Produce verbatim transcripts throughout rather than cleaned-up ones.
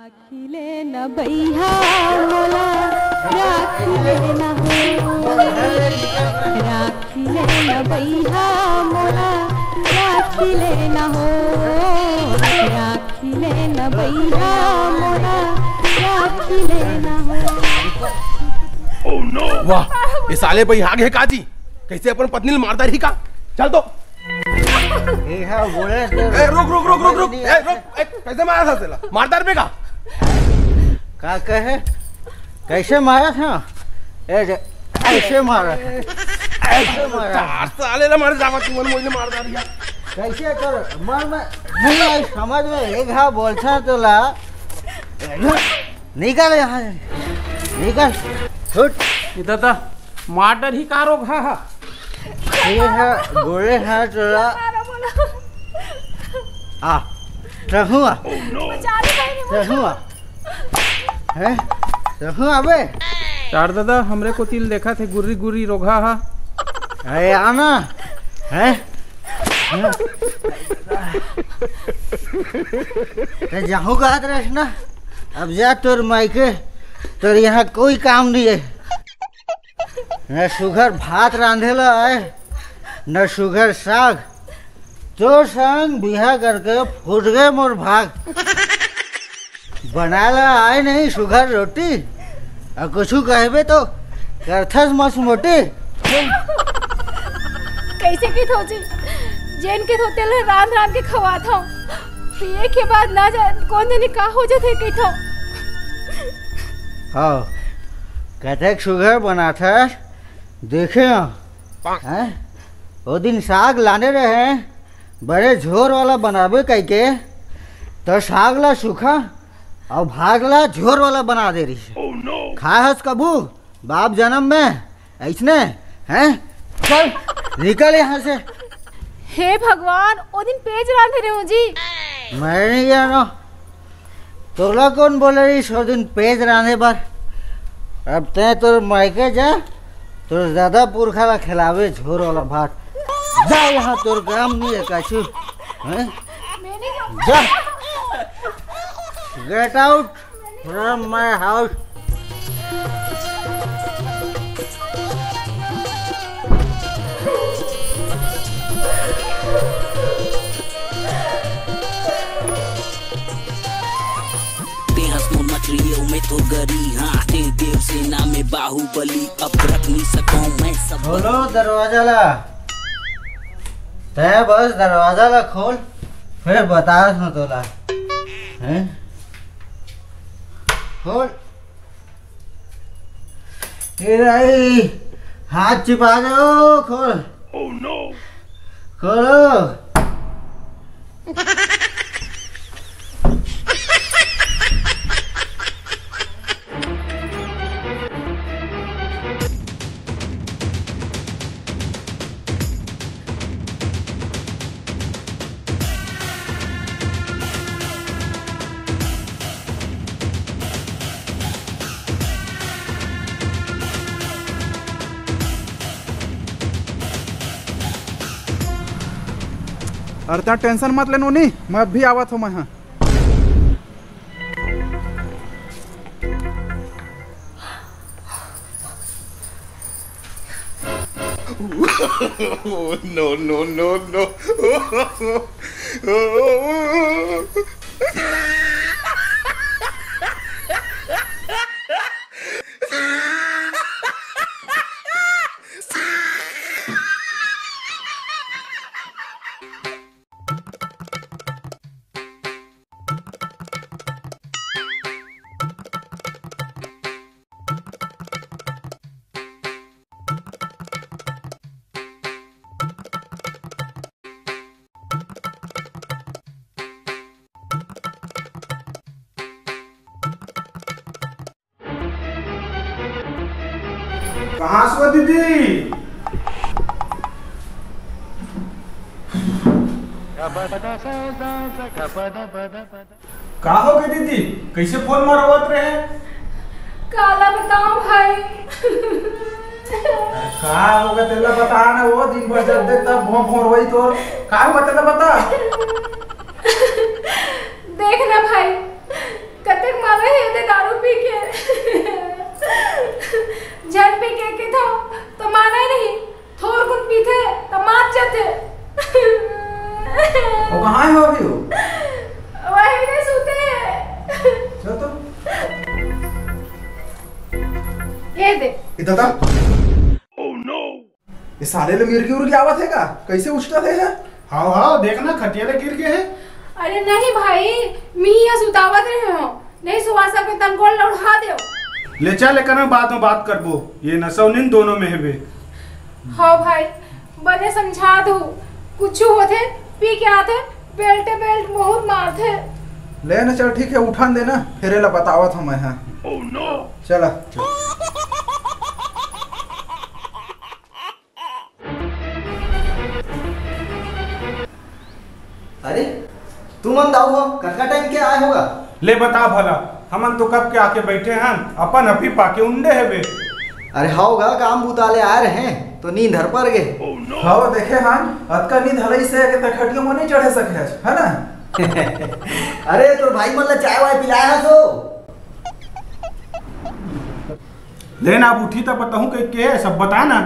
राखी ले न बइहा मोला, राखी ले न हो, राखी ले न बइहा मोला, राखी ले न हो, राखी ले न बइहा मोला, राखी ले न हो। वाह, ये साले बइहा गे का जी, कइसे अपन पत्नी ल मार डारही का? चल तो। ए, रुक, रुक, रुक, रुक, रुक। ए, रुक, ए, कइसे मारत हस तेला? मार डारबे का? का कहे? कइसे मारत हस? ए, कइसे मारत हस? कइसे मारत हस? साले ला मारे जावत तुमन मोइले मार डारिया। कइसे कर? मन में नहीं आई समझ में, एक घा बोलथंव तोला। निकल यहाँ से। निकल। छूट। ए दादा, मार डारही का रोगहा हा? ये है, गोले है तोला। आ, तहूँ आ। बचा ले भाई, नहीं तहूँ आ। हैं? तहूँ आबे? यार दादा, हमरे कोती ले देखत हे गुर्री गुर्री रोगहा हा। अरे आना। हैं? ते जाहूँ कहत रहेस ना, अब जा तोर मायके, तोर यहाँ कोई काम नहीं है। न सुघर भात रांधे ला आए, न सुघर साग। तोर संग बिहा करके फूट गे मोर भाग। बनाए ला आए नहीं सुघर रोटी, अउ कुछु कहबे तो करथस मस मोटी। कइसे कहिथव जी, जेन कहिथव तेला रांध रांध के खवाथंव, पिए के बाद ना जाने कोन जनी का हो जाथे कहिथव। हव, कतेक सुघर बनाथस, देखे हंव। हैं? ओ दिन साग लाने रहे, बड़े झोर वाला बनाबे कहिके, त साग ला सूखा अउ भात ला झोर वाला बना दे रहिस। खाए हस कभू बाप जनम में अइसने? हैं? चल, निकल यहाँ से। हे भगवान, ओ दिन पेज रांधे रहेंव जी। मैं नहीं जानंव। तोला कोन बोले रहिस ओ दिन पेज रांधे बर? अब तैं तोर मायके जा, तोर दादा पुरखा ला खिलाबे झोर वाला भात। जा, यहाँ तोर काम नहीं है कछु। हैं? जा। Get out from my house. तें हस मोर मछरी, अउ मैं तोर गरी, हाँ। तें देव सेना में बाहुबली, अब रख नहीं सकंव मैं सब। खोलो दरवाजा ला। तैं बस दरवाजा ला खोल, फेर बताथंव तोला। हैं? खोल। ए राई, हाथ चिपा दे ओ, खोल। Oh no! खोलो। अरे, तैं tension मत ले नोनी, मैं अभी आवत हंव मैं हा। No, no, no, no. कहाँ से हो दीदी? का हो गे दीदी, कइसे फोन मरवत रहे? काला बतावंव भाई। का होगे तेला बता ना, वो दिन भर जब देख तब भों भों रोई तोर। का होगे तेला बता। देख ना भाई, कतेक मारा हे दे दारू पी के। झन पी के के था, तो माना ही नहीं। थोर कुन पीथे, तो मात जाथे। वो कहाँ है अभी वो? वही नहीं सुते। चल तो। ये दे। इतना था? ये साले ले मिर्गी उर्गी आवत हे का? कैसे उछटत हे? हाव, हाव, देख ना, खटिया ले गिर गे हे। अरे नहीं भाई, मी या सुतावत रहे हो, नहीं सुवा सके तन गोल लौड़ा देव। ले चल, एकर में बाद में बात करबो, ये नसौनिन दोनों में हेबे। हाँ भाई, बने समझा दो, कुछ होथे, पी के आथे, बेल्टे बेल्ट मोहर मारथे। ले ना, चल ठीक है, उठान देना, फिर एला बतावत हूँ मैं, हाँ। चला। अरे, तुमन दाऊ हो, कतका टाइम के आए होगा? ले बता भला, हमन तो कब के आके बैठे हन, अपन अफी पाके उंडे हेबे। अरे हव गा, काम बुता ले आए रहे, तो नींद हर पर गे। हव, देखे हन, अतका नींद हलई से के तखटियो म नहीं चढ़े सके हस, है ना? अरे, तोर भाई मन ला चाय वाय पिलाए हस ओ? ले ना, अब उठी त बताहूँ कहिके, सब बता ना।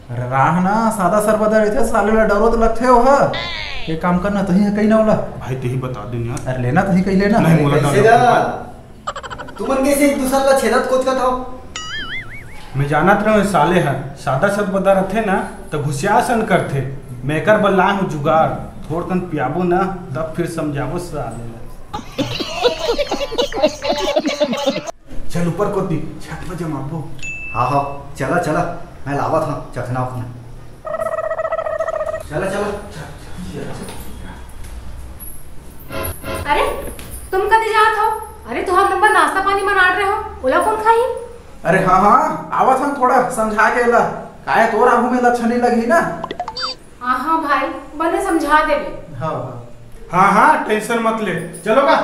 अरे राह ना, सादा सरबदा रहिथे, साले ला डरो तो लगथे ओह। एक काम करना, तही कही ना ओला। भाई, तही बता दे ना। अरे लेना, तही कही लेना। नहीं, मोला डर कैसे लगथे। गा? तुमन कैसे एक दूसर ला छेदत कोचकत हो? मैं जानत रहूं, ये साले ह सादा सरबदा रथे ना, त घुसियार सन करथे। मैं एकर बर लाए हूं जुगाड़, थोड़कन पियाबो ना, तब फिर समझाबो साले ला। चल ऊपर कोती, छत पर जमाबो। हाँ, हाँ, चला, चला, मैं लावत हूँ चखना उखना। चला, चला। अरे, तुम कदे जात हो? अरे, तुहार नंबर नाश्ता पानी बनात रहे हो, ओला कौन खाही? अरे हाँ, हाँ, आवत हूँ, थोड़ा समझा के ला। काहे तोर आगू में लच्छा नहीं लगी ना? हाँ, हाँ भाई, बने समझा देबे। हाँ, हाँ। हाँ, हाँ, टेंशन मत ले। चलो का?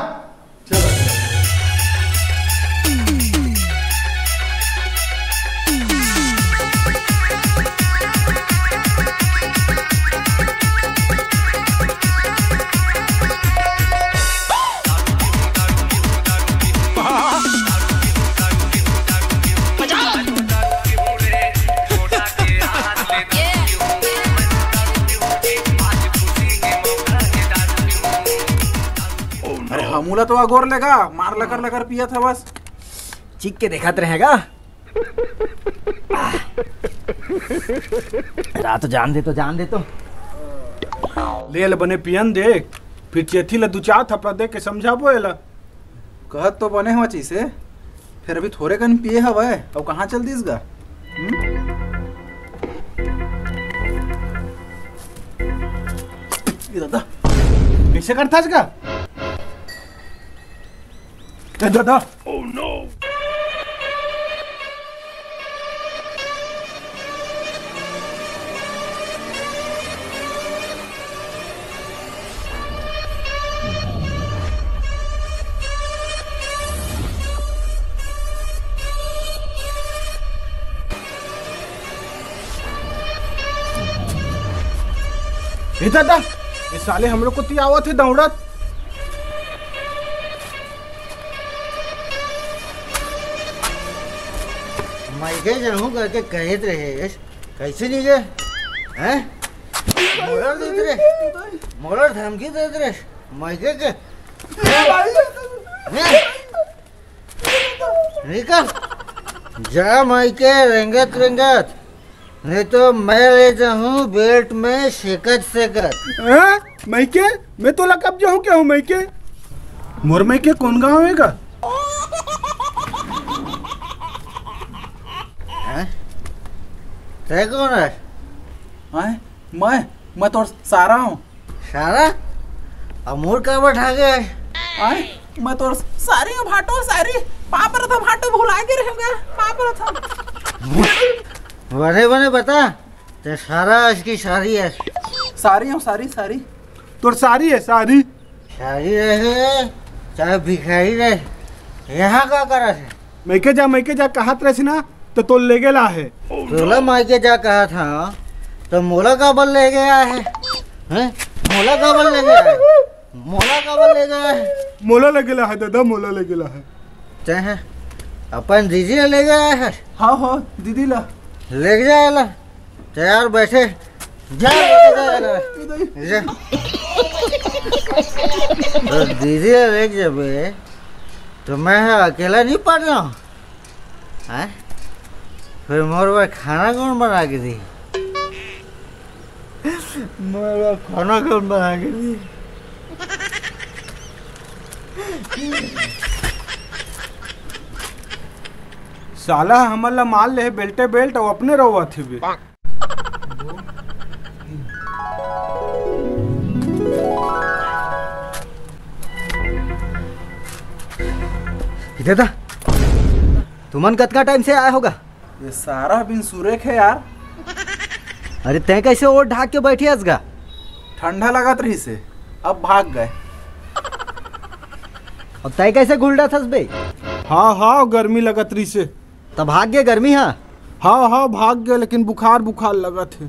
चलो। अरे हमू ला तो अगोर लेगा, मार लकर लकर पियत हवस। चिख के देखत रहेगा। रा तो जान दे तो, जान दे तो। ले ले बने पियन दे, फिर चेथी ला दू चार थपड़ा दे के समझाबो एला। कहत तो बने हो चीसे, फिर अभी थोरे कन पिए हवय, अउ कहाँ चल दिस गा? हम्म? ए दादा, कैसे करथस गा? ए दादा। ए दादा, ये साले हमरो कोती आवत हे दौड़त। मइके जाहूं करके कहत रहे, कैसे नहीं गए? हैं? मोला देत रहे, मोला धमकी देत रहे, मइके के। हैं? निकल, जा मइके रेंगत रेंगत, नहीं तो मैं ले जाहूं बेल्ट में सेकत सेकत। हैं? मइके? मैं तोला कब जाहूं, क्या हूं मइके? मोर मइके कौन गांव हे गा? हैं? तै कौन हे? हैं? मैं, मैं तोर सारा हूं। सारा? अब मोर का बैठा गया है? आय, मैं तोर सारी हूँ भाटो, सारी। पाप रथा भाटो भुला के रह गया, पाप रथा। बने बने बता, ते सारा इसकी सारी है। सारी हूँ, सारी, सारी। तोर सारी है, सारी। सारी रहे, चाहे भिखारी रहे, यहाँ का करत है? मइके जा, मइके जा, कहत रहिस ना, त तोर लेगे ला हे। तोला मइके जा कहत हंव, त मोला काबर लेगे आए हे? हैं? मोला काबर लेगे आए? मोला काबर ले गया है? मोला ले गेला है दादा, मोला ले गेला है। तैं है अपन दीदी ला ले गया है? हाँ हाँ, दीदी ला। ले जाए ला। तैयार बैठे। जा, ले जाए ला। जा। तो दीदी ला ले जाबे, तो मैं है अकेला नहीं पड़ रहा हूँ। हैं? फिर मोर बर खाना कौन बना के दी? मोर बर खाना कौन बना के दी? साला हमन ला मार ले हे बेल्टे बेल्ट, अउ अपने रोवत हे बे। इधर दा, तुमन कतका टाइम से आए होगा? ये सारा बिन सुरेख है यार। अरे तैं कैसे ओढ़ ढाक के बैठे हस गा? ठंडा लगत रहिस हे, अब भाग गए। अब तैं कैसे घुलडत हस बे? हाँ हाँ, गर्मी लगत रहिस हे। तब भाग गए गर्मी, हाँ? हाँ हाँ, भाग गए, लेकिन बुखार बुखार लगत हे।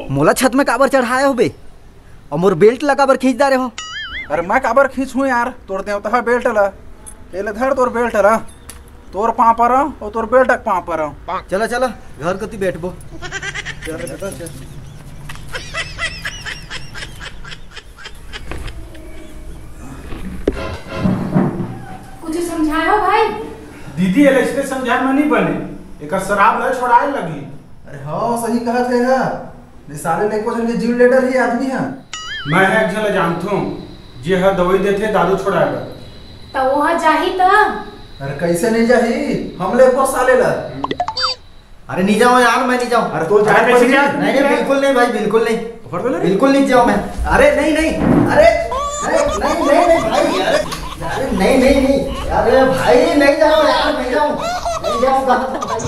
मोला छत में काबर चढ़ाए हो बे? अउ मोर बेल्ट ला काबर खींच डारे हो? अरे मैं काबर खींचहूँ यार, तोर देवता हा बेल्ट ला। ए ले धर तोर बेल्ट ला, तोर पाँव परव अउ तोर बेल्ट के पाँव परव। चला चला, घर कती बैठबो। चल, चल, चल। कुछ समझाए हो भाई? दीदी, एला इसने समझाए में नहीं बने, एकर शराब ला छोड़ाए लगी। अरे हाँ, सही कहत हे हा। नहीं साले, एको झन के जीव ले डरही आदमी हा। मैं ह एक झन ला जानथों, जे ह दवाई देथे दारू छोड़ाए बर। त वो ह जाही त? अरे कैसे नहीं जाही? हम ले को साले ला। अरे नहीं जाऊँ यार, मैं नहीं जाऊँ। अरे तो अरे जाए कैसे पड़ी। क्या? नहीं, नहीं, बिल्कुल नहीं भाई, बिल्कुल नहीं। पकड़ तो ले रे। बिल्कुल नहीं जाऊँ मैं। अरे नहीं, नहीं, अरे, अरे नहीं, नहीं, नहीं भाई, अरे, अरे नहीं, नहीं, नहीं, अरे भाई नहीं जाऊँ यार, नहीं जाऊँ, नहीं जाऊँ, कहा था भाई।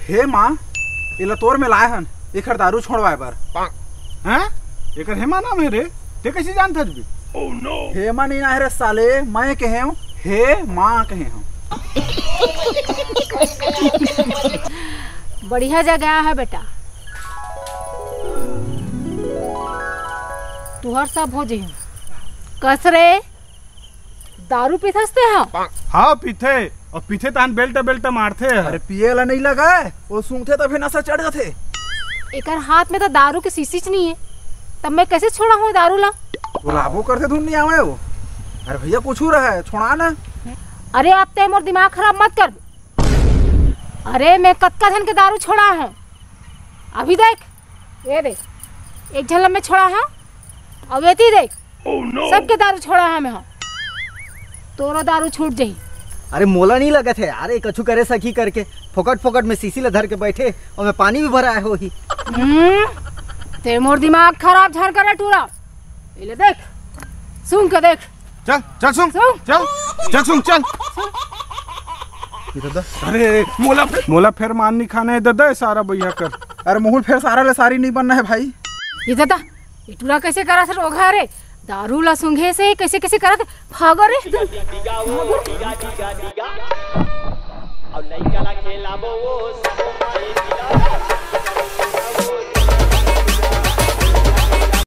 हे माँ, एला तोर में लाए हन, एकर दारू छोड़वाए बर। हैं? एकर हेमा नाम हे रे, ते कैसे जानत हस बे? हेमा नहीं ना हे रे साले, मैं कहे हूँ, हे माँ कहे हूँ। बढ़िया जगह हे बेटा, तुहर सब हो जही। कस रे, दारू पीथस ते हा? हाँ, पीथे। अउ पीथे तहन बेल्ट बेल्ट मारथे ह। अरे पिए ला नहीं लगा, वो सूंघथे त फिर नशा चढ़ जाथे। एकर हाथ में तो दारू के शीशीच नहीं है, तब मैं कैसे छोड़ाहूँ दारू ला? बोलाबो करथे धुन नहीं आवे वो। अरे भैया कुछ रहा है, छोड़ा ना। अरे अब ते मोर दिमाग खराब मत कर। अरे मैं कतका झन के दारू छोड़ाहूँ, अभी देख, ये देख, एक झन ला मैं छोड़ाहूँ, अब एती देख, सबके दारू छोड़ाहूँ मैं, हाँ। तोरो दारू छूट जही। अरे मोला नहीं लगत हे यार, ये कछु करे सकी करके। फोकट फोकट में शीशी ला धर के बैठे, अउ मैं पानी भी भराए होही। हम्म, ते मोर दिमाग खराब झन करे टूरा। ये ले देख, सूंघ के देख। चल, चल सूंघ, सूंघ। चल, चल सूंघ, चल। ये दादा। अरे मोला, मोला फेर मार नहीं खाना हे दादा, ये सारा बइहा कर। अरे मोहूल फेर सारा ले सारी नहीं बनना हे भाई। ये दादा, ये टूरा कैसे करत हे रोगहा रे? दारू ला सूंघे से कैसे कैसे करत हे? भागो रे। अउ लइका ला खेलाबो वो